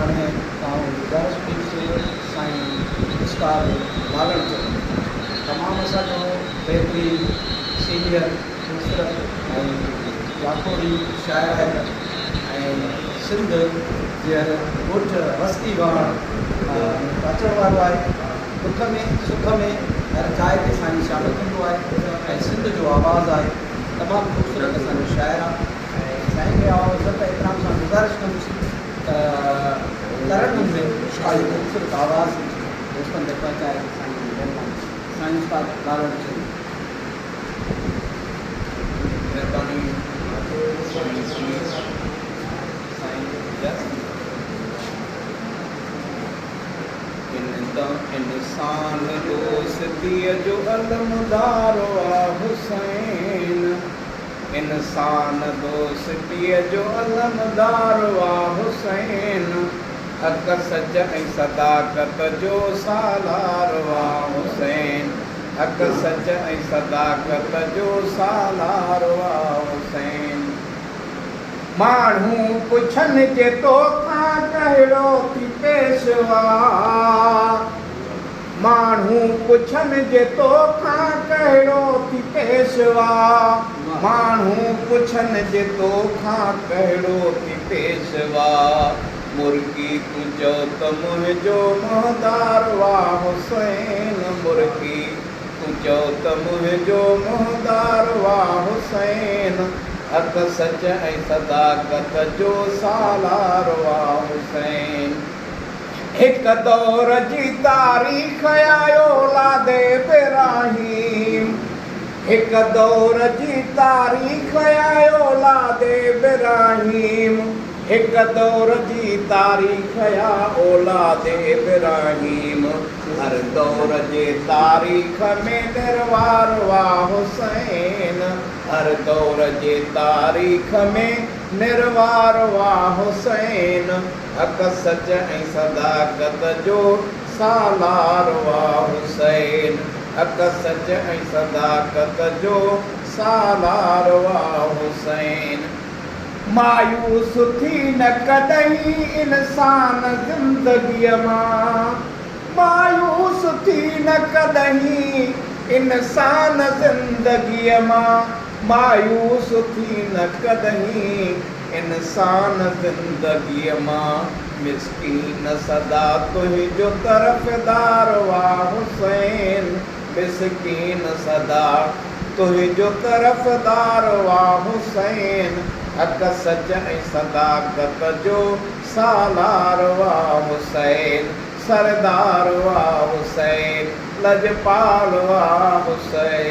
هاڻي آئون گذارش ڪندس سائين استاد لالڻ چوڌري تمام اسان جو بهترين سينيئر خوبصورت ۽ جاکوڙي شاعر آهن ۽ سنڌ جي هر ڳوٺ وستي واهڻ ۾ اچڻ وارو آهي ڏک ۾ سک ۾ هر جاء تي سائين شامل ٿيندو آهي ۽ سنڌ جو آواز آهي تمام خوبصورت اسان جو شاعر آهي ۽ سائين کي آئون عزت ۽ احترام سان گذارش ڪندس ته ترنم ۾ پنهنجو خوبصورت آواز دوستن تائين پهچائي سائين جي مهرباني سائين استاد لالڻ چني. مهرباني سائين سميع سائين اعجاز. انسان دوستيء جو علمدار آ حسين. انسان دوستيء جو علمدار آ حسين، حق سچ ۽ صداقت جو سالار آ حسين، حق سچ ۽ صداقت جو سالار آ حسين. ماڻهو پڇن جي توکان ڪهڙو ٿي پيشوا. ماڻهو پڇن جي توکان ڪهڙو ٿي پيشوا. ماڻهو پڇن جي توکان ڪهڙو ٿي پيشوا. مرڪي تون چئو ته منهنجو منهندار وا حسين مرڪي تون چئو ته منهنجو منهندار وا حسين حق سچ ۽ صداقت جو سالار وا حسين. هڪ دور جي تاريخ آ اولاد ابراهيم هڪ دور جي تاريخ آ اولاد ابراهيم هڪ دور جي تاريخ آ اولاد ابراهيم هر دور جي تاريخ ۾ نروار وا حسين هر دور جي تاريخ ۾ نروار وا حسين. حق سچ ۽ صداقت جو سالار وا حسين حق سچ ۽ صداقت جو سالار وا حسين. مايوس ٿي نه ڪڏهين انسان زندگيء مان مايوس ٿي نه ڪڏهين انسان زندگيء مان مايوس ٿي نه ڪڏهين انسان زندگيء مان مسڪين سدا تنهنجو طرفدار وا حسين مسڪين سدا تنهنجو طرفدار وا حسين حق سچ ۽ صداقت جو سالار وا حسين سردار وا حسين لڄپال وا حسين.